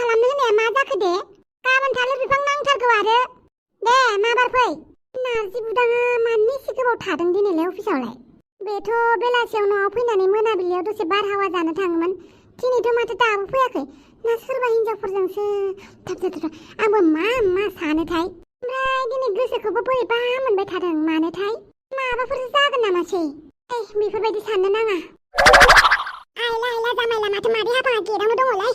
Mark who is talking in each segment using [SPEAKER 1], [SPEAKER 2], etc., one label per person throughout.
[SPEAKER 1] खालामनो होनाया मा जाखो दे? गाबोन थालिर बिफां नांथारगौ आरो। दे माबार फै। नारजि बुदाङा मानो एसे गोबाव थादों दिनैलाय अफिसावलाय? बेथ' बेलासियाव न'आव फैनानै मोनाबिलियाव दसे बारहावा जानो थाङोमोन। दिनैथ' माथो दाबो फैयाखै। ना सोरबा हिनजावफोरजोंसो थाब आंबो मा सानोथाय। ओमफ्राय दिनै गोसोखौबो बोरैबा मोनबाय थादों मानोथाय? माबाफोर जागोन नामासै? बेफोरबायदि साननो नाङा। आइला जामाइला माथो मादै हाफाङा गेटआवनो दङलै।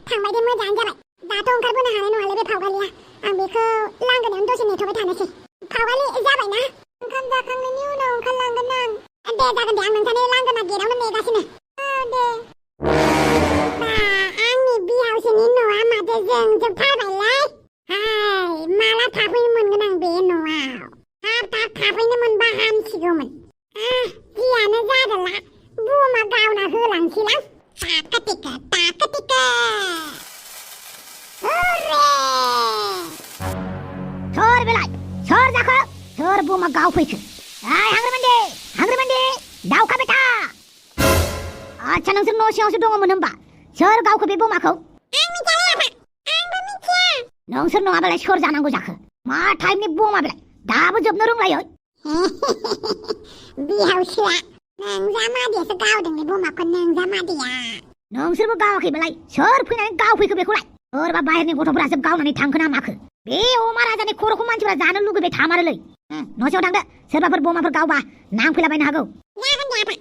[SPEAKER 1] थांबाय दे मोजाङानो जाबाय। दाथ' ओंखारबोनो हानाय नङालै बे फावगालिया। आं बेखौ लांगोनायावनो दसे नेथ'बाय थानोसै। फावगालि जाबायना? ओंखाम जाखांनायनि उनाव ओंखारलांगोन आं। दे जागोन दे, आं नोंथांनि लांगोना गेटआवनो नेगासिनो। दे। आंनि बिहावजोनि न'आ माथो जोंजोबथारबायलै। हाय माला थाफैनो मोनगोन आं बे न'आव? थाब थाफैनो मोनबा हामसिगौमोन। जियानो जादोंला, बुमा गावना होलांसैलां। ताकातिका हुर्रे!
[SPEAKER 2] सोर बेलाय? सोर जाखो? सोर बुमा गावफैखो? हांग्रिमोनदे दावखा बेटा! आच्छा, नोंसोर न' सिङावसो दङमोन होमबा? सोर गावखो बे बुमाखौ?
[SPEAKER 1] आं मिथिया आफा, आंबो मिथिया।
[SPEAKER 2] नोंसोर नङाबालाय सोर जानांगौ जाखो? मा टाइपनि बुमा बेलाय? दाबो जोबनो रोंलायै?
[SPEAKER 1] बिहावसोआ नोंजामादैयासो गावदोंलै बुमाखौ, नोंजामादैया।
[SPEAKER 2] नोंसोरबो गावाखैबालाय सोर फैनानै गावफैखो बेखौलाय? सोरबा बाहेरनि गथ'फोरासो गावनानै थांखो ना माखो? बे अमा राजानि खर'खौ मानसिफोरा जानो लुगैबाय थामारोलै। न'सिङाव थांदो। सोरबाफोर बमाफोर गावबा नांफैलाबायनो हागौ।
[SPEAKER 1] जागोन दे आफा।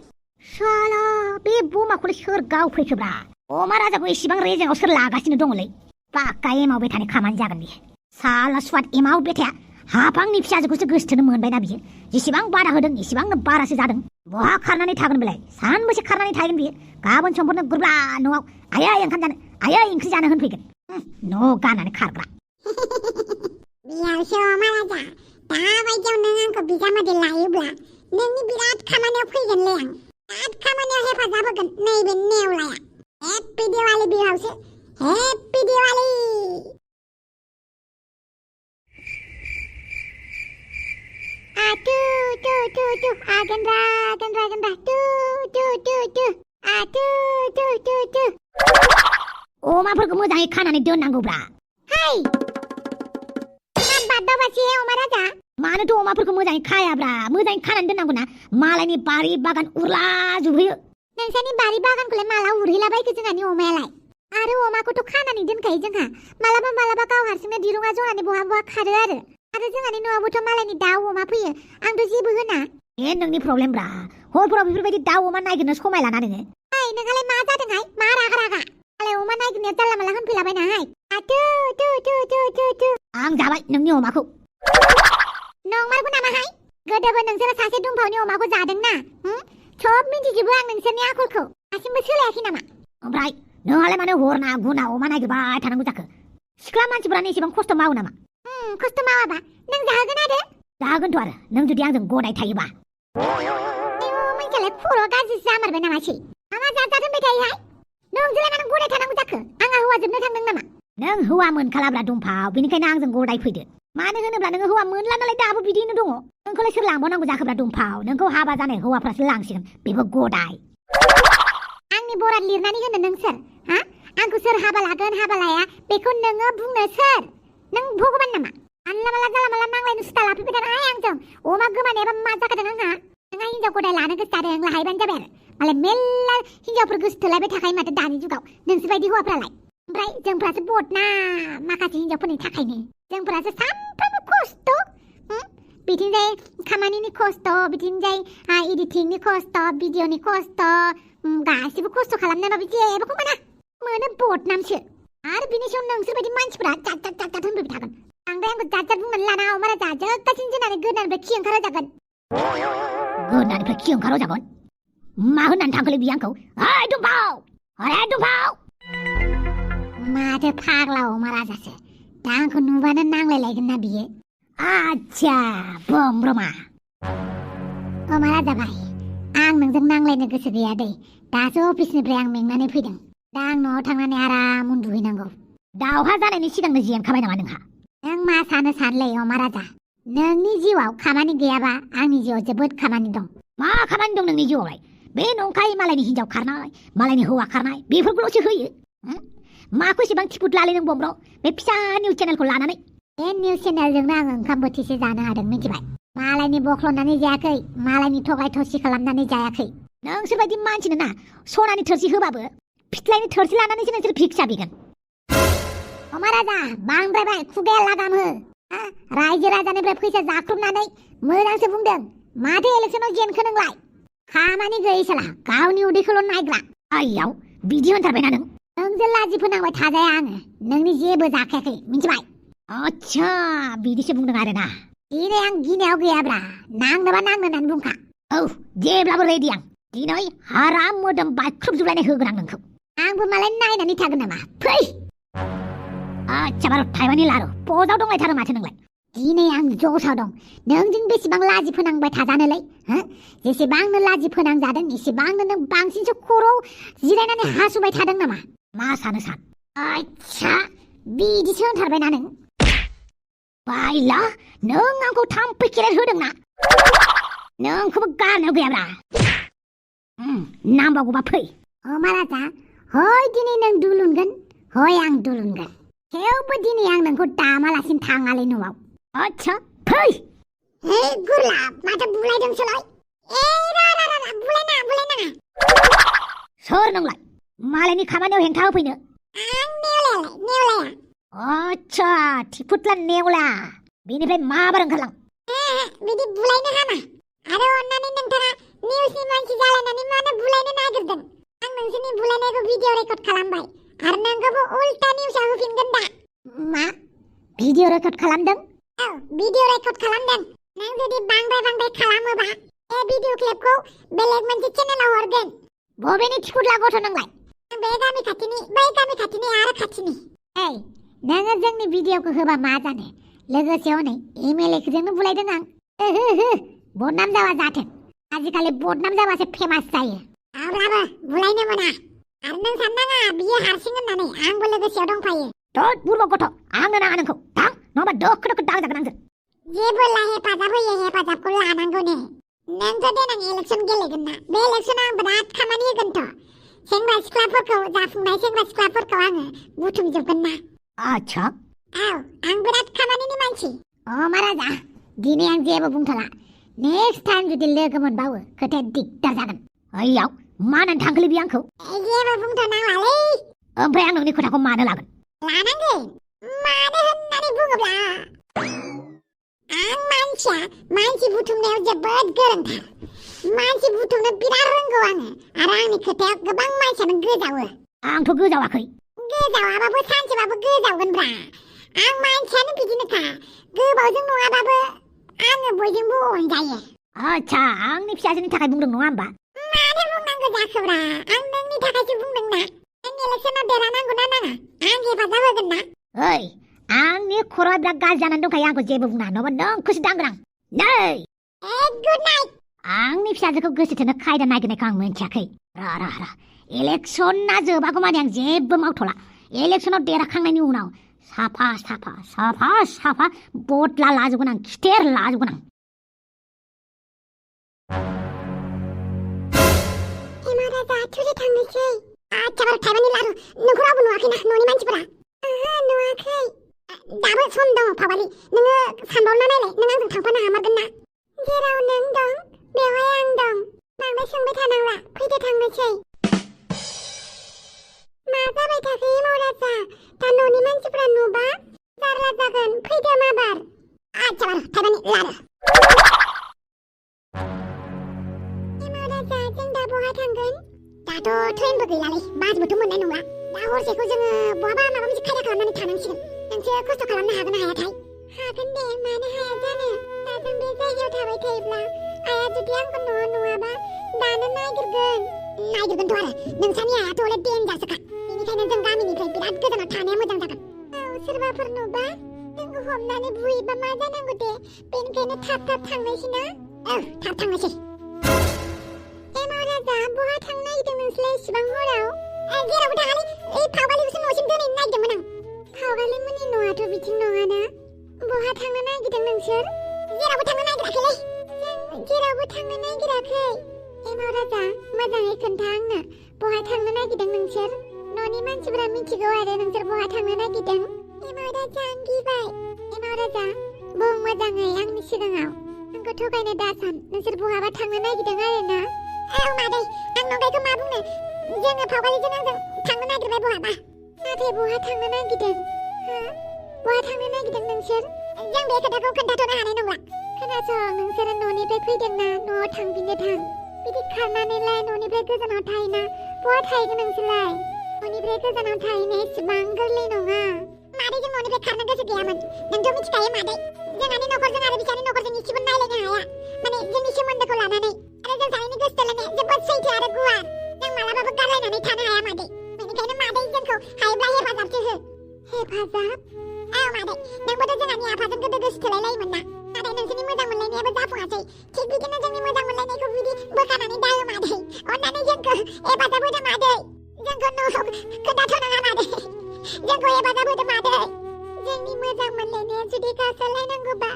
[SPEAKER 2] साला बे बमाखौलाय सोर गावफैखोब्रा? अमा राजाखौ इसिबां रेजेंआव सोर लागासिनो दङलै? पाक्का एमावबाय थानाय खामानि जागोन बियो। साला स्वाद एमाव बेथाया हाफांनि फिसाजोखौसो गोसथोनो मोनबायना बियो। जेसेबां बादा होदों एसेबांनो बारासो जादों। बहा खारनानै थागोन बेलाय? सानबेसे खारनानै थागोन बियो? गाबोन समफोरनो गुरब्ला न'आव आयै ओंखाम जानो, आयै ओंख्रि जानो होनफैगोन। न' गारनानै खारग्रा।
[SPEAKER 1] बिहावसो अमा राजा, दाबायदियाव नों आंखौ बिजामादै लायोब्ला नोंनि बिराद खामानियाव फैगोनलै आं। बिराद खामानियाव हेफाजाब होगोन नैबे नेवलाया। हेप्पि दिवाली बिहावसो, हेप्पि दिवाली।
[SPEAKER 2] अमाफोरखौ मोजाङै खानानै दोननांगौब्रा।
[SPEAKER 1] हाय बादाबासि अमा राजा।
[SPEAKER 2] मानोथ' अमाफोरखौ मोजाङै खायाब्रा? मोजाङै खानानै दोननांगौ ना। मालायनि बारि बागान उरला जुबहैयो।
[SPEAKER 1] नोंसानि बारि बागानखौलाय माला उरहैलाबायखो जोंहानि अमायालाय? आरो अमाखौथ' खानानै दोनखायो जोंहा। मालाबा गाव हारसिंनो दिरुङा जनानै बहा खारो आरो जोंहानि न'आवबोथ' मालायनि दाउ अमा फैयो। आंथ' जेबो होना।
[SPEAKER 2] नोंनि प्रब्लेमब्रा। हरफोराव बेफोरबायदि दाउ अमा नागिरनो समाय लाना नोङो।
[SPEAKER 1] नोंहालाय मा जादोंहाय? मा रागा? मालाय अमा नागिरनाया जानला माला होनफैलाबायनाहाय।
[SPEAKER 2] आं जाबाय नोंनि अमाखौ।
[SPEAKER 1] नंमारगौ नामाहाय? गोदोबो नोंसोरो सासे दुमफावनि अमाखौ जादोंना? सब मिथिजोबो आं नोंसोरनि आखलखौ। दासिमबो सोलायाखै नामा?
[SPEAKER 2] ओमफ्राय नोंहालाय मानो हरना गुना अमा नागिरबाय थानांगौ जाखो? सिख्ला मानसिफोरानो एसेबां खस्थ' मावो नामा?
[SPEAKER 1] खस्थ' मावाबा नों जाहोगोन आरो?
[SPEAKER 2] जाहोगोनथ' आरो, नों जुदि आंजों गदाय थायोबा।
[SPEAKER 1] मिथियालाय खर' गाज्रिसो जामारबाय नामासै? मा जाजाद होनबाय थायोहाय? नोंजोंलाय मानो गदाय थानांगौ जाखो? आंहा हौवा जोबनो थांदों नामा?
[SPEAKER 2] नों हौवा मोनखालाब्रा दुमफाव, बेनिखायनो आंजों गदाय फैदो। मानो होनोब्ला नोङो हौवा मोनला नालाय दाबो बिदिनो दङ। नोंखौलाय सोर लांबावनांगौ जाखोब्रा दुमफाव? नोंखौ हाबा जानाय हौवाफ्रासो लांसिगोन, बेबो गदाय।
[SPEAKER 1] आंनि बराद लिरनानै होनो नों सोर? आंखौ सोर हाबा लागोन हाबा लाया बेखौ नोङो बुंनो सोर? नों भगबान नामा? जानला माला नांलायनो सुथा लाफैबाय थानाय आंजों। अमा गोमानायाबा मा जाखादों आंहा? नोंहा हिनजाव गदाय लानो गोसो जादों, लाहैबानो जाबाय आरो। मालाय मेल्ला हिनजावफोर गोसोथोलायबाय थाखायो माथो दानि जुगाव। नोंसोर बायदि हौवाफ्रालाय। ओमफ्राय जोंफ्रासो बदना माखासे हिनजावफोरनि थाखायनो। जोंफ्रासो सानफ्रामबो खस्थ'। बिथिंजाय खामानिनि खस्थ', बिथिंजाय एडिटिंनि खस्थ', भिडिअनि खस्थ', गासिबो खस्थ' खालामनायाबो जेबोखौ मोनो बदनामसो। आरो बिनि सायाव नोंसोर बायदि मानसिफोरा जात होनफैबाय थागोन। बांद्राय आंखौ जात बुंनानै लाना अमा राजा, जोबगासिनो जोंनानै गोदनानिफ्राय खि ओंखारहोजागोन।
[SPEAKER 2] गोदनानिफ्राय खि ओंखारहोजागोन? मा होननानै थांखोलै बियो आंखौ? ओइ दुमफाव! अरे दुमफाव!
[SPEAKER 1] माथो फाग्ला अमा राजासो। दा आंखौ नुबानो नांलायलायगोन ना बियो?
[SPEAKER 2] आच्छा, बमब्रमा।
[SPEAKER 1] अमा राजा भाइ, आं नोंजों नांलायनो गोसो गैया दै। दासो अफिसनिफ्राय आं मेंनानै फैदों। दा आं न'आव थांनानै आराम उन्दुहैनांगौ।
[SPEAKER 2] दावहा जानायनि सिगांनो जेनखाबाय नामा नोंहा?
[SPEAKER 1] नों मा सानलै अमा राजा? नोंनि जिउआव खामानि गैयाबा आंनि जिउआव जोबोद खामानि दं।
[SPEAKER 2] मा खामानि दं नोंनि जिउआवलाय? बे नंखाय मालायनि हिनजाव खारनाय, मालायनि हौवा खारनाय, बेफोरखौल'सो होयो। माखौ एसेबां थिफुट लालै नों बमब्र बे फिसा निउस चेनेलखौ लानानै
[SPEAKER 1] बे निउस चेनेलजोंनो आं ओंखाम बोथिसे जानो हादों मिथिबाय मालायनि बख्ल'नानै जायाखै मालायनि थगाय थसि खालामनानै जायाखै
[SPEAKER 2] नोंसोरबायदि मानसिनो ना सनानि थोरसि होबाबो फिथ्लायनि थोरसि लानानैसो नोंसोर भिक्षा बिगोन
[SPEAKER 1] महाराजा बांद्रायबाय खुगाया लागाम हो रायजो राजानिफ्राय फैसा जाख्रुबनानै मोजांसो बुंदों माथो इलेक्सनाव जेनखो नोंलाय खामानि गैयै साला गावनि उदैखौल' नायग्रा
[SPEAKER 2] आइयाव बिदि होनथारबायना नों
[SPEAKER 1] नोंजों लाजि फोनांबाय थाजाया आङो नोंनि जेबो जाखायाखै मिथिबाय
[SPEAKER 2] आच्छा बिदिसो बुंदों आरोना
[SPEAKER 1] दिनै आं गिनायाव गैयाब्रा नांनोबा नांनो होननानै बुंखा
[SPEAKER 2] औ जेब्लाबो रेडि आं दिनै हाराम मोदोम बायख्रुबजोबलायनाय होगोन आं नोंखौ
[SPEAKER 1] आंबो मालाय नायनानै थागोन नामा फै
[SPEAKER 2] आच्छा बार' थाइबानि लारु पजाव दंलायथारो माथो नोंलाय
[SPEAKER 1] दिनै आं जसाव दं नोंजों बेसेबां लाजि फोनांबाय थाजानोलै जेसेबांनो लाजि फोनांजादों एसेबांनो नों बांसिनसो खर'आव जिरायनानै हासुबाय थादों नामा
[SPEAKER 2] मा सानो सान
[SPEAKER 1] आच्छा बिदिसो होनथारबायना नों
[SPEAKER 2] बायला नों आंखौ थाम्फै खेलेर होदोंना नोंखौबो गारनायाव गैयाब्रा नांबावगौबा फै
[SPEAKER 1] महाराजा हय दिनै नों दुलुनगोन हय आं दुलुनगोन थेवबो दिनै आं नोंखौ दामालासिनो थाङालै न'आव
[SPEAKER 2] आच्छा फै
[SPEAKER 1] हे गुरलाब माथो बुलायदोंसोलाय बुलायनाङा
[SPEAKER 2] सोर नोंलाय मालायनि खामानियाव हेंथा होफैनो
[SPEAKER 1] आं नेवलाया
[SPEAKER 2] आच्छा थिफुटला नेवला बेनिफ्राय माबार ओंखारलां
[SPEAKER 1] बिदि बुलायनो हामा आरो अन्नानै नोंथाङा निउसनि मानसि जालायनानै मानो बुलायनो नागिरदों आं नोंसोरनि बुलायनायखौ भिडिअ रेकर्ड खालामबाय आरो नोंखौबो उल्टा निउसआव होफिनगोन दा मा
[SPEAKER 2] भिडिअ रेकर्ड खालामदों
[SPEAKER 1] औ भिडिअ रेकर्ड खालामदों नों जुदि बांद्राय खालामोबा बे भिडिअ क्लिपखौ बेलेग मोनसे चेनेलाव हरगोन
[SPEAKER 2] बबेनि थिफुटला गथ' नोंलाय
[SPEAKER 1] बे गामि खाथिनि बै गामि खाथिनि आरो खाथिनि नोङो जोंनि भिडिअखौ होबा मा जानो लोगोसे हनै एमएलएजोंनो बुलायदों आं बदनाम जाबा जाथों आजिखालि बदनाम जाबासो फेमास जायो अब्लाबो बुलायनो मोना आरो नों साननाङा बियो हारसिं होननानै आंबो लोगोसेयाव दंफायो
[SPEAKER 2] थोद बुर्ब गथ' आंनो नाङा नोंखौ थां नङाबा दोखो दाग जागोन आंजों
[SPEAKER 1] जेबोला हेफाजाब होयो हेफाजाबखौ लानांगौ ने नोंथ' देनां इलेक्सन गेलेगोन ना बे इलेक्सनाव आं बिराद खामानि होगोनथ' सेंग्रा सिख्लाफोरखौ जाफुंनाय सेंग्रा सिख्लाफोरखौ आङो बुथुमजोबगोन ना
[SPEAKER 2] आच्छा
[SPEAKER 1] औ आं बिराद खामानिनि मानसि महाराजा दिनै आं जेबो बुंथ'ला नेक्स्ट टाइम जुदि लोगो मोनबावो खोथाया दिगदार जागोन
[SPEAKER 2] ओइयाव मानो थांखोलै बे आंखौ
[SPEAKER 1] जेबो बुंथ'नांलालै
[SPEAKER 2] ओमफ्राय आं नोंनि खोथाखौ मानो लागोन
[SPEAKER 1] लानांगोन मानो होननानै बुङोब्ला आं मानसि बुथुमनायाव जोबोद गोरोंथार मानसि बुथुमनो बिराद रोंगौ आङो आरो आंनि खोथायाव गोबां मानसियानो गोजावो
[SPEAKER 2] आंथ' गोजावाखै
[SPEAKER 1] गोजावाबाबो सानसेबाबो गोजावगोनब्रा आं मानसियानो बिदिनोखा गोबावजों नङाबाबो आङो बयजोंबो अनजायो
[SPEAKER 2] आच्छा आंनि फिसाजोनि थाखाय बुंदों नङा होमबा
[SPEAKER 1] मानो बुंनांगौ जाखोब्रा आं नोंनि थाखायसो बुंदोंना नों इलेक्सनाव देरहानांगौ ना नाङा आं हेफाजाब होगोन ना
[SPEAKER 2] ओइ आंनि खर'आ बिराद गाज्रि जानानै दंखायो आंखौ जेबो बुंना नङाबा नोंखौसो दांग्रां नै
[SPEAKER 1] गुड नाइट
[SPEAKER 2] आंनि फिसाजोखौ गोसो थोनो खायदा नागिरनायखौ आं मोनथियाखै र इलेक्सना जोबागौ माने आं जेबो मावथ'ला इलेक्सनाव देरहाखांनायनि उनाव साफा बदला लाजोबगोन आं खिथेर लाजोबगोन आं
[SPEAKER 1] महाराजा थुरि थांनोसै आच्छा बार' थाइबानि लारु नोंखौ रावबो नुवाखैना न'नि मानसिफोरा नुवाखै दाबो सम दङ फावालि नोङो सानबावना नायलाय नों आंजों थांफानो हामारगोन ना जेराव नों दं बेवहाय आं दं बांद्राय सोंबाय थानांला फैदो थांनोसै मा जाबाय थाखो महाराजा दा न'नि मानसिफोरा नुबा जारला जागोन फैदो माबार आच्छा बार' थाइबानि लारु महाराजा जों दा बहा थांगोन दाथ' ट्रेनबो गैयालै बासबोथ' मोननाय नंला दा हरसेखौ जोङो बहाबा माबा मोनसे खायदा खालामनानै थानांसिगोन नोंसो खस्थ' खालामनो हागोन ना हायाथाय हागोन दे मानो हाया जानो दा जों बे जायगायाव थाबाय थायोब्ला आइया जुदि आंखौ न'आव नुवाबा दानो नागिरगोनथ' आरो नोंसानि आइयाथ' हले देनजारसोखा बेनिखायनो जों गामिनिफ्राय बिराद गोजानाव थानाया मोजां जागोन औ सोरबाफोर नुबा जोंखौ हमनानै बुयोबा मा जानांगौ दे बेनिखायनो थाब थांनोसै ना औ थाब थांनोसै महाराजा बहा थांनो नागिरदों नोंसोरलाय इसिबां हराव जेरावबो थाङालै फावगालिखौसो न'सिम दोनहैनो नागिरदोंमोन आं फावगालिमोननि न'आथ' बिथिं नङाना बहा थांनो नागिरदों नोंसोर जेरावबो थांनो नागिराखैलै जों जेरावबो थांनो नागिराखै महाराजा मोजाङै खोन्था आंनो बहा थांनो नागिरदों नोंसोर न'नि मानसिफोरा मिथिगौ आरो नोंसोर बहा थांनो नागिरदों। एमाव राजा आं गिबाय। एमाव राजा बुं मोजाङै आंनि सिगाङाव। आंखौ थगायनो दासान नोंसोर बहाबा थांनो नागिरदों आरो ना। औ मादै आं नंखायखौ मा बुंनो। जोङो फावगालिजों आंजों थांनो नागिरबाय बहाबा। नाथाय बहा थांनो नागिरदों? बहा थांनो नागिरदों नोंसोर? जों बे खोथाखौ खोन्थाथ'नो हानाय नंला। खोनासं नोंसोरो न'निफ्राय फैदोंना न'आव थांफिननो थां। बिदि खारनानैलाय न'निफ्राय गोजानाव थाहैना बहा थाहैगोन नोंसोरलाय? न'निफ्राय गोजानाव थाहैनाया एसेबां गोरलै नङा। मादै जों न'निफ्राय खारनो गोसो गैयामोन। नोंथ' मिथिखायो मादै जोंहानि न'खरजों आरो बिसानि न'खरजों इसेबो नायलायनो हाया। माने जोंनि सोमोन्दोखौ लानानै आरो जों सानैनि गोसो थोलायनाया जोबोद सैथो आरो गुवार। जों मालाबाबो गारलायनानै थानो हाया मादै। बेनिखायनो मादै जोंखौ हायोब्ला हेफाजाबसो हो। हेफाजाब? औ मादै नोंबोथ' जोंहानि आफाजों गोदो गोसो थोलायलायोमोन ना। नाथाय नोंसोरनि मोजां मोनलायनायाबो जाफुङासै। थिग बिदिनो जोंनि मोजां मोनलायनायखौ बिदि बोखारनानै दाहो मादै। अन्नानै जोंखौ हेफाजाब होदो मादै। जोंखौ न'आव खोन्थाथ'नाङा मादै। जोंखौ हेफाजाब होदो मादै। जोंनि मोजां मोनलायनाया जुदि गावस्रालायनांगौबा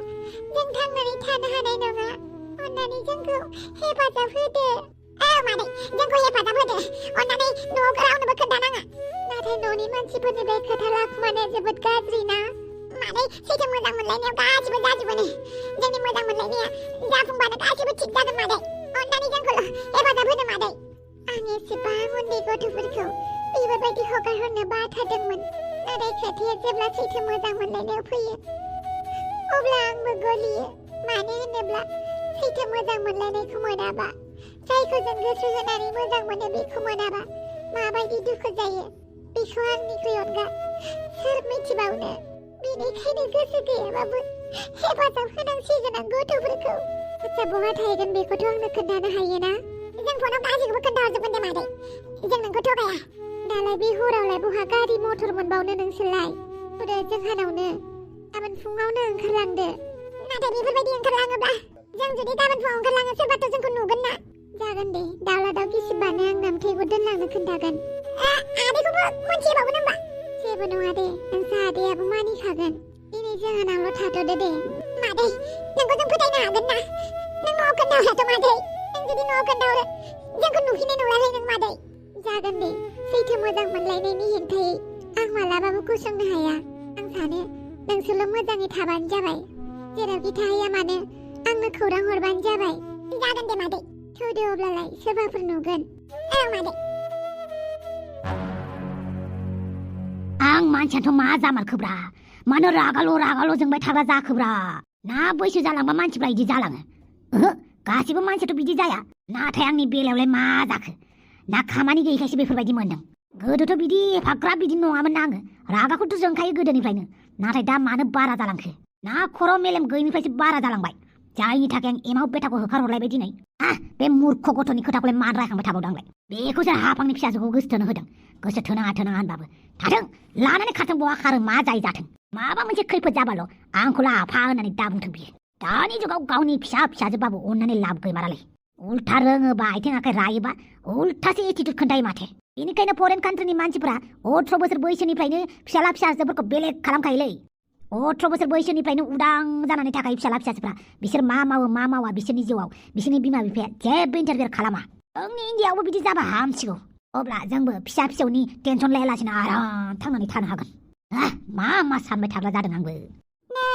[SPEAKER 1] जों थांनानै थानो हानाय नङा। अन्नानै जोंखौ हेफाजाब होदो। औ मादै जोंखौ हेफाजाब होदो। अन्नानै न'आव रावनोबो खोन्थानाङा। नाथाय न'नि मानसिफोरनिफ्राय खोथा लाखुमानाया जोबोद गाज्रि ना। मादै सैथो मोजां मोनलायनायाव गासिबो जाजोबोनो। जोंनि मोजां मोनलायनाया जाफुंबानो गासिबो थिग जागोन मादै। अन्नानै जोंखौ हेफाजाब होदो मादै। आं एसेबां उन्दै गथ'फोरखौ बेफोरबायदि हगार हरनो बाथारदोंमोन। नाथाय खोथाया जेब्ला सैथो मोजां मोनलायनायाव फैयो अब्ला आंबो गलियो। मानो होनोब्ला सैथो मोजां मोनलायनायखौ मोनाबा, जायखौ जों गोसो होनानै मोजां मोनो बेखौ मोनाबा माबायदि दुखु जायो बेखौ आंनिख्रुइ अनगा सोर मिथिबावनो। बेनिखायनो गोसो गैयाबाबो हेफाजाब होनांसिगोन आं गथ'फोरखौ। आच्छा बहा थाहैगोन बेखौथ' आंनो खोन्थानो हायो ना? जों फनाव गासैखौबो खोन्थाहरजोबगोन दे मादै। जों नोंखौ थगाया। दालाय बे हरावलाय बहा गारि मटर मोनबावनो नोंसोरलाय? फुदो जोंहानावनो। गाबोन फुङावनो ओंखारलांदो। नाथाय बेफोरबायदि ओंखारलाङोब्ला जों जुदि गाबोन फुङाव ओंखारलाङो सोरबाथ' जोंखौ नुगोन ना। जागोन दे दाउला दाउ गिसिबानो आं नामथेखौ दोनलांनो खोन्थागोन। आदैखौबो मोनथिबावगोन होनबा? जेबो नङा दे नोंसा आदैयाबो मानिखागोन। दिनै जोंहानावल' थाथ'दो दे। मादै नोंखौ जों फोथायनो हागोन ना? नों न'आव खोन्थाहराथ' मादै। नों जुदि न'आव खोन्थाहरो जोंखौ नुफिननाय नंलालै नों मादै। जागोन दे सैथो मोजां मोनलायनायनि हेंथायै आं मालाबाबो गसंनो हाया। आं सानो नोंसोरल' मोजाङै थाबानो जाबाय। जेरावखि थाहैया मानो आंनो खौरां हरबानो जाबाय। जागोन दे मादै। थौदो अब्लालाय सोरबाफोर नुगोन। औ मादै।
[SPEAKER 2] आं मानसियाथ' मा जामारखोब्रा? मानो रागाल' जोंबाय थाग्रा जाखोब्रा? ना बैसो जालांबा मानसिफ्रा इदि जालाङो? ओहो गासिबो मानसियाथ' बिदि जाया। नाथाय आंनि बेलायावलाय मा जाखो? ना खामानि गैयैखायसो बेफोरबायदि मोनदों। गोदोथ' बिदि एफाग्राब बिदि नङामोन ना आङो। रागाखौथ' जोंखायो गोदोनिफ्रायनो। नाथाय दा मानो बारा जालांखो? ना खर' मेलेम गैयैनिफ्रायसो बारा जालांबाय। जायनि थाखाय आं एमाव बेटाखौ होखारहरलायबाय दिनै। बे मूर्ख गथ'नि खोथाखौलाय मानो रायखांबाय थाबावदों आंलाय? बेखौसो हाफांनि फिसाजोखौ गोसोथोनो होदों। गोसो थोनाङा होनबाबो थाथों लानानै खारथों बहा खारो मा जायो जाथों। माबा मोनसे खैफोद जाबाल' आंखौल' आफा होननानै दाबुंथों बियो। दानि जुगाव गावनि फिसाजोबाबो अननानै लाब गैमारालै। उल्था रोङोबा आथिं आखाइ रायोबा उल्थासो एटिट्युड खोन्थायो माथो। बेनिखायनो फरेन कान्ट्रिनि मानसिफोरा 18 बोसोर बैसोनिफ्रायनो फिसाला फिसाजोफोरखौ बेलेग खालामखायोलै। 18 बोसोर बैसोनिफ्रायनो उदां जानानै थाखायो फिसाला फिसाजोफ्रा। बिसोर मा मावो मा मावा बिसोरनि जिउआव बिसोरनि बिमा बिफाया जेबो इन्टारफेयार खालामा। जोंनि इन्डियाआवबो बिदि जाबा हामसिगौ। अब्ला जोंबो फिसा फिसौनि टेनसन लायालासिनो आराम थांनानै थानो हागोन। मा सानबाय थाग्रा जादों आंबो।
[SPEAKER 1] नै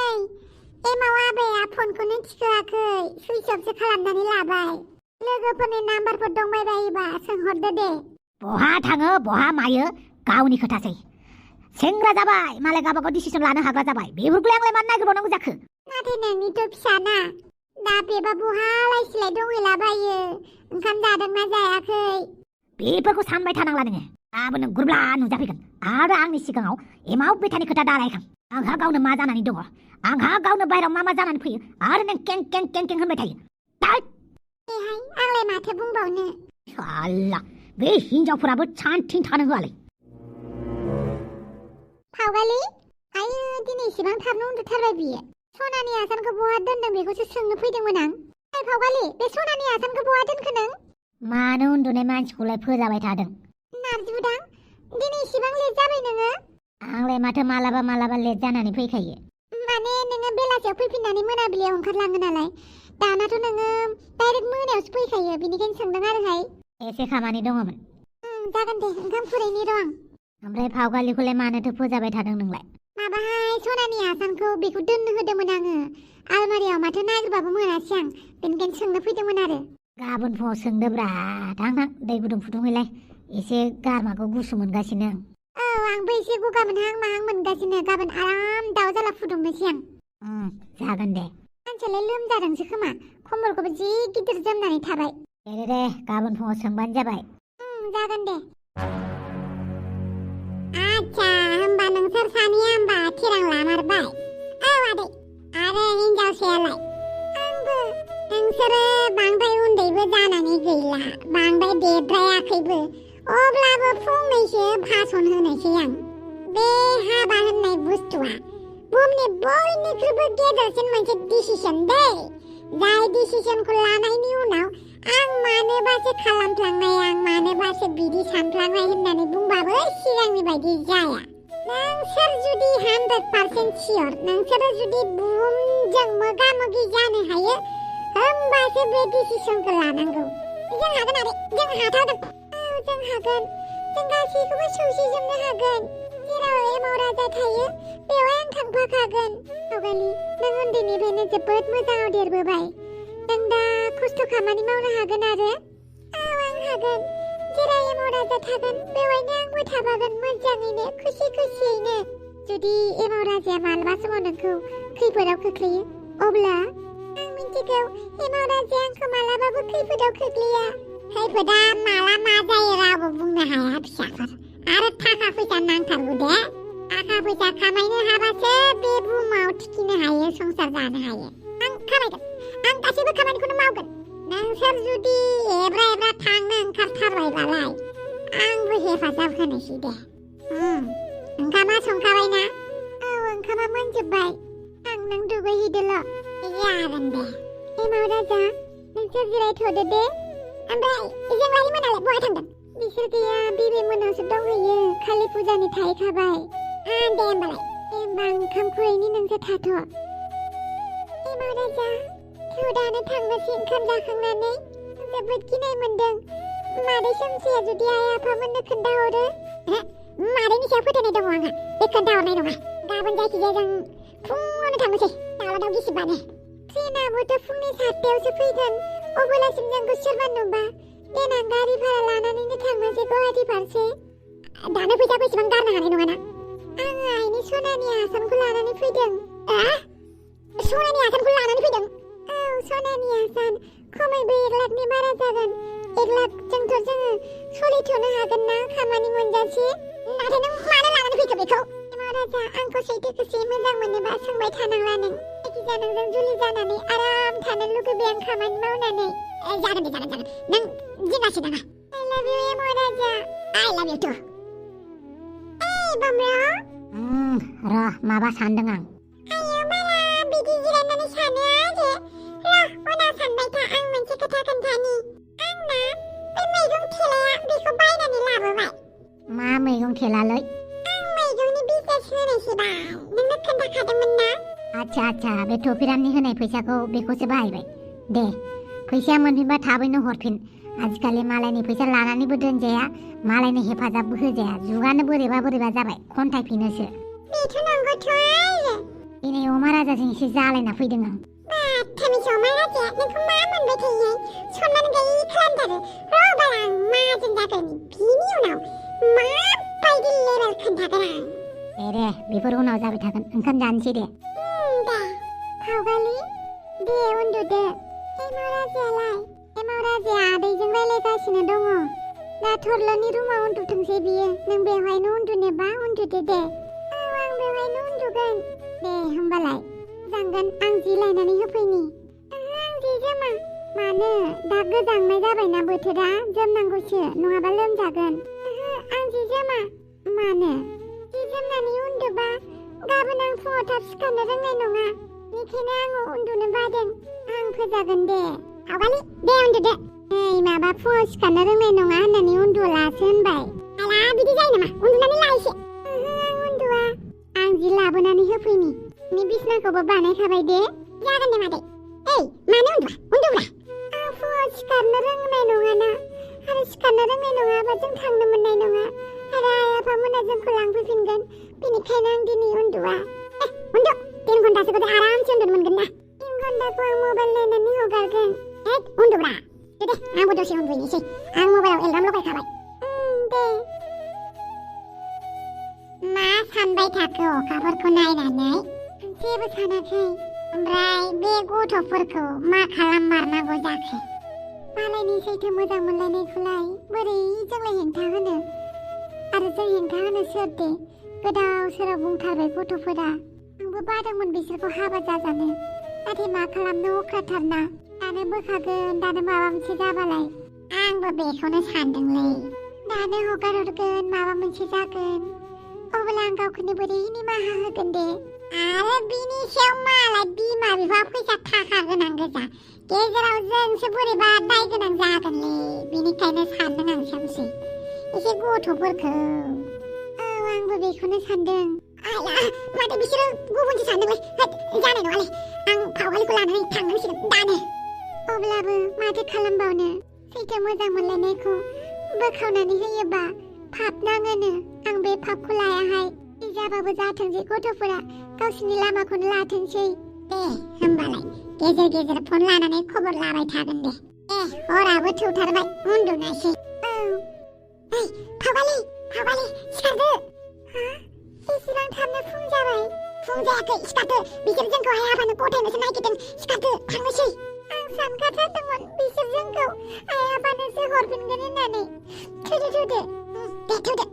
[SPEAKER 1] एमाव आबाया फनखौनो थिखोआखै सुइच अफसो खालामनानै लाबाय। लोगोफोरनि नाम्बारफोर दंबायबायोबा सोंहरदो दे।
[SPEAKER 2] बहा थाङो बहा मायो गावनि खोथासै। सेंग्रा जाबाय मालाय गावबागाव डिसिसन लानो हाग्रा जाबाय। बेफोरखौलाय आंलाय मानो नागिरबावनांगौ जाखो?
[SPEAKER 1] नाथाय नोंनिथ' फिसाना दा बेबा बहा लायसिलाय दंहैलाबायो। ओंखाम जादोंना जायाखै?
[SPEAKER 2] बेफोरखौ सानबाय थानांला नोङो। गाबोन गुरब्ला नुजाफैगोन आरो आंनि सिगाङाव एमाव बेटानि खोथा दारायखां। आंहा गावनो मा जानानै दङ। आंहा गावनो बायराव मा जानानै फैयो आरो नों कें कें कें कें होनबाय थायो।
[SPEAKER 1] बेहाय आंलाय माथो बुंबावनो।
[SPEAKER 2] साला बे हिनजावफोराबो सान्थिं थानो होआलै।
[SPEAKER 1] फावगालि आयो दिनै इसेबां थाबनो उन्दुथारबाय बियो। सनानि आसानखौ बहा दोनदों बेखौसो सोंनो फैदोंमोन आं। फावगालि बे सनानि आसानखौ बहा दोनखो नों?
[SPEAKER 2] मानो उन्दुनाय मानसिखौलाय फोजाबाय थादों?
[SPEAKER 1] नारजिबुदां दिनै इसेबां लेट जाबाय नोङो?
[SPEAKER 2] आंलाय माथो मालाबा लेट जानानै फैखायो।
[SPEAKER 1] माने नोङो बेलासियाव फैफिननानै मोनाबिलियाव ओंखारलाङो नालाय। दानाथ' नोङो डाइरेक्ट मोनायावसो फैखायो बेनिखायनो सोंदों आरोहाय।
[SPEAKER 2] एसे खामानि दङमोन।
[SPEAKER 1] जागोन दे ओंखाम खुरैनि र' आं।
[SPEAKER 2] ओमफ्राय फावगालिखौलाय मानोथो फोजाबाय थादों नोंलाय?
[SPEAKER 1] माबाहाय सनानि आसानखौ बेखौ दोननो होदोंमोन आङो आलमारियाव माथो नागिरबाबो मोनासै आं बेनिखायनो सोंनो फैदोंमोन आरो
[SPEAKER 2] गाबोन फुङाव सोंदोब्रा थां दै गुदुं फुदुंहैलाय एसे गारमाखौ गुसु मोनगासिनो आं।
[SPEAKER 1] औ आंबो एसे गगा मोनहां माहां मोनगासिनो गाबोन आराम दाउ जाला फुदुंनोसै आं।
[SPEAKER 2] जागोन दे।
[SPEAKER 1] सानसेलाय लोमजादोंसो खोमा खम्बलखौबो जि गिदिर जोमनानै थाबाय।
[SPEAKER 2] दे गाबोन फुङाव सोंबानो जाबाय।
[SPEAKER 1] जागोन दे। आच्छा होमबा नोंसोर सानैया होमबा थिरां लामारबाय। औ आदै आरो हिनजावसायालाय? आंबो। नोंसोरो बांद्राय उन्दैबो जानानै गैला बांद्राय देरद्रायाखैबो अब्लाबो फंनैसो भाषण होनोसै आं। बे हाबा होननाय बुस्थुआ बुहुमनि बयनिख्रुइबो गेदेरसिन मोनसे डिसिसन दै। जाय डिसिसनखौ लानायनि उनाव आं मानोबासो खालामफ्लांनाय आं मानोबासो बिदि सानफ्लांनाय होननानै बुंबाबो सिगांनि बायदि जाया। नोंसोर जुदि 100% सियर नोंसोरो जुदि बुहुमजों मोगा मोगि जानो हायो होमबासो बे डिसिसनखौ लानांगौ। जों हागोन आदै जों हाथारगोन। औ जों हागोन जों गासैखौबो सौसिजोबनो हागोन। जेराव एमाव राजा थायो बेवहाय आं थांफाखागोन। फावगालि नों उन्दैनिफ्रायनो जोबोद मोजाङाव देरबोबाय। नों दा खस्थ' खामानि मावनो हागोन आरो? औ आं हागोन। जेराव एमाव राजा थागोन बेवहायनो आंबो थाफागोन मोजाङैनो खुसि खुसियैनो। जुदि एमाव राजाया मालाबा समाव नोंखौ खैफोदाव खोख्लैयो अब्ला आं मिथिगौ एमाव राजाया आंखौ मालाबाबो खैफोदाव खोख्लैया। खैफोदा माला मा जायो रावबो बुंनो हाया फिसाफोर। आरो थाखा फैसा नांथारगौ दे। थाखा फैसा खामायनो हाबासो बे बुहुमाव थिखिनो हायो संसार जानो हायो। आं खामायगोन आं गासैबो खामानिखौनो मावगोन। नोंसोर जुदि एब्रा एब्रा थांनो ओंखारथारबायबालाय आंबो हेफाजाब होनोसै दे। ओंखामा संखाबायना? औ ओंखामा मोनजोब्बाय। आं नों दुगैहैदोल'। जागोन दे। एमाव राजा नोंसोर जिरायथ'दो दे। ओमफ्राय जोंलाय मोनालाय बहा थांदों? बिसोर गैया बिबै मोनावसो दंहैयो खालि फुजानि थाहैखाबाय। दे होमबालाय होमबा ओंखाम खुरैनि नोंसोर थाथ'। एमाव राजा थौ दानो थांनोसै ओंखाम जाखांनानै। जोबोद गिनाय मोनदों। मादै सोमसेया जुदि आइ आफामोननो खोन्थाहरो मादैनि सायाव फोथायनाय दङ आंहा बे खोन्थाहरनाय नङा। गाबोन जायखिजाया जों फुङावनो थांनोसै दावराव गिसिबानो। ट्रेनाबोथ' फुंनि 7टायावसो फैगोन अब्लासिम जोंखौ सोरबा नुबा देनां गारि भारा लानानैनो थांनोसै गुवाहाटि फारसे। दानो फैसा बेसेबां गारनो हानाय नङाना। आङो आइनि सनानि आसानखौ लानानै फैदों। सनानि आसानखौ लानानै फैदों? औ सनानि आसान खमैबो 1 लाखनि बारा जागोन। 1 लाखजोंथ' जोङो सोलिथ'नो हागोन ना खामानि मोनजासे। नाथाय नों मानो लानानै फैखो बेखौ? एमाव राजा आंखौ सैथोखौसो मोजां मोनोबा सोंबाय थानांला नों। जायखिजाया नोंजों जुलि जानानै आराम थानो लुगैबाय आं खामानि मावनानै। जागोन दे जागोन नों जिंगासि नाङा। I love you एमाव राजा। I love you too। बमब्रा
[SPEAKER 2] र' माबा सानदों आं।
[SPEAKER 1] आयो बाला बिदि जिरायनानै सानो आरो। उनाव सानबाय था आं मोनसे खोथा खोन्थानि। आंना बे मैगं थेलाया बेखौ बायनानै लाबोबाय।
[SPEAKER 2] मा मैगं थेलालै?
[SPEAKER 1] आं मैगंनि बिजनेस होनोसै बाय नोंनो खोन्थाखादोंमोन ना।
[SPEAKER 2] आच्छा बे टफिरामनि होनाय फैसाखौ बेखौसो बाहायबाय। दे फैसाया मोनफिनबा थाबैनो हरफिन। आजिखालि मालायनि फैसा लानानैबो दोनजाया मालायनो हेफाजाबबो होजाया जुगानो बोरैबा जाबाय खन्थाइफिनोसो।
[SPEAKER 1] बेथ' नंगौथ' आरो।
[SPEAKER 2] दिनै अमा राजाजों एसे जालायना फैदों आं।
[SPEAKER 1] बाथामिस अमा राजाया नोंखौ मा मोनबाय थायोहाय सनमान गैयि खालामथारो। र' बाला आं माहाजोन जागोन बिनि उनाव माबायदि लेभेल खोन्थागोन आं।
[SPEAKER 2] दे बेफोर उनाव जाबाय थागोन ओंखाम जानोसै दे।
[SPEAKER 1] दे फावगालि दे उन्दुदो। एमाव राजायालाय? एमाव राजाया आदैजों रायलायगासिनो दङ। दा थरल'नि रुमाव उन्दुथोंसै बियो। नों बेवहायनो उन्दुनोबा उन्दुदो दे। औ आं बेवहायनो उन्दुगोन। दे होमबालाय जांगोन आं जि लायनानै होफैनि। आं जि जोमा। मानो दा गोजांनाय जाबायना बोथोरा जोमनांगौसो नङाबा लोमजागोन। आं जि जोमा। मानो? जि जोमनानै उन्दुबा गाबोन आं फुङाव थाब सिखारनो रोंनाय नङा। बेखायनो आङो उन्दुनो बादों। आं फोजागोन दे। फावगालि दे उन्दुदो। नै माबा फुङाव सिखारनो रोंनाय नङा होननानै उन्दुलासो होनबाय। आला बिदि जायो नामा? उन्दुनानै ला एसे। आं उन्दुआ। आं जि लाबोनानै होफैनि। नि बिसनाखौबो बानायखाबाय दे। जागोन दे मादै। मानो उन्दुआ? आं फुङाव सिखारनो रोंनाय नङाना। आरो सिखारनो रोंनाय नङाबा जों थांनो मोननाय नङा। आरो आइ आफामोना जोंखौ लांफैफिनगोन बेनिखायनो आं दिनै उन्दुआ उन्दु 3 घन्टासो गोदो आरामसे उन्दुनो मोनगोन ना 3 घन्टाखौ आं मबाइल नायनानै हगारगोन उन्दुब्रा दे आंबो दसे उन्दुनोसै आं मबाइलाव एलार्म लगायखाबाय दे मा सानबाय थाखो अखाफोरखौ नायनानै जेबो सानाखै ओमफ्राय बे गथ'फोरखौ मा खालाममारनांगौ जाखो मालायनि सैथो मोजां मोनलायनायखौलाय बोरै जोंलाय हेंथा होनो आरो जों हेंथा होनो सोर दे गोदाव सोराव बुंथारबाय गथ'फोरा आंबो बादोंमोन बिसोरखौ हाबा जाजानो नाथाय मा खालामनो अख्राथारना दानो बोखागोन दानो माबा मोनसे जाबालाय आंबो बेखौनो सानदोंलै दानो हगारहरगोन माबा मोनसे जागोन अब्ला आं गावखौनो बोरै निमाहा होगोन दे आरो बिनि सायाव मालाय बिमा बिफा फैसा थाखा गोनां गोजा गेजेराव जोंसो बोरैबा दाय गोनां जागोनलै बेनिखायनो सानदों आं सानसे एसे गथ'फोरखौ आंबो बेखौनो सानदों आया माथो बिसोरो गुबुनसो सानदोंलै जानाय नङालै आं फावगालिखौ लानानै थांनांसिगोन दानो अब्लाबो माथो खालामबावनो सैथो मोजां मोनलायनायखौ बोखावनानै होयोबा पाप नाङोनो आं बे पापखौ लायाहाय जाबाबो जाथोंसै गथ'फोरा गावसिनि लामाखौनो लाथोंसै दे होमबालाय गेजेर गेजेर फन लानानै खबर लाबाय थागोन दे हराबो थौथारबाय उन्दुनायसै फावगालि सिखारदो एसेबां थाबनो फुं जाबाय फुं जायाखै सिखारदो बिसोर जोंखौ आइ आफानो गथायनोसो नागिरदों सिखारदो थांनोसै आं सानखाथारदोंमोन बिसोर जोंखौ आइ आफानोसो हरफिनगोन होननानै थौदो दे थौदो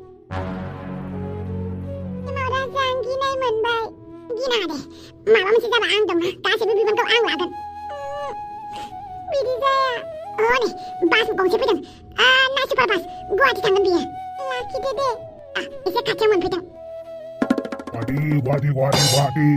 [SPEAKER 1] राजा आं गिनाय मोनबाय गिनाङा दे माबा मोनसे जाबा आं दंना गासैबो बिबानखौ आं लागोन बिदि जाया नै बास गंसे फैदों नाइट सुपार बास गुवाहाटि थांगोन बियो लाखिदो दे एसे खाथियाव मोनफैदों
[SPEAKER 3] वादी